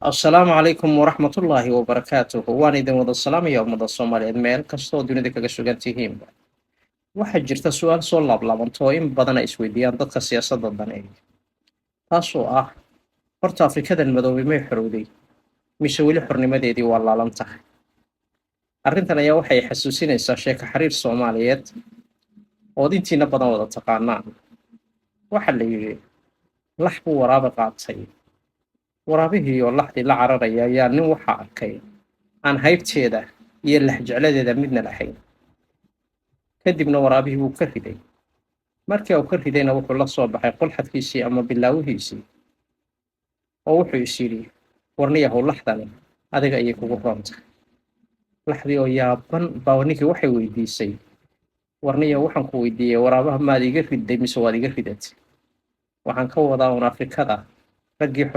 Assalaamu calaykum waraxmatullaahi wabarakaatuhu. Waan idin wada salaamaya, ummada Soomaaliyeed meel kastoo dunida kaga sugan tihiinba. Waxaa jirta su-aal soo laablaabanto oo in badan ay isweydiiyaan dadka siyaasadda daneeya, taasoo ah: horta Afrikadan madoobay may xorowday mise weli xornimadeedii waa laalan tahay? Arrintan ayaa waxay xasuusinaysaa sheeko xariir Soomaaliyeed ood intiina badan wada taqaanaan. Waxaa la yidhi lax buu waraabe qaatay. Waraabihii oo laxdii la cararaya ayaa nin waxaa arkay aan haybteeda iyo laxjecladeeda midna lahayn. Kadibna waraabihii wuu ka riday. Markii uu ka ridayna, wuxuu la soo baxay qolxadkiisii ama bilaawihiisii, oo wuxuu is yidhi: "Warniyahow, laxdani adiga ayay kugu roontahay." Laxdii oo yaaban baa ninkii waxay weydiisay: "Warniyahow, waxaan ku weydiiyey, waraabaha maad iga riday mise waad iga ridatay?" Waxaan ka wadaa un Afrikada raggii xor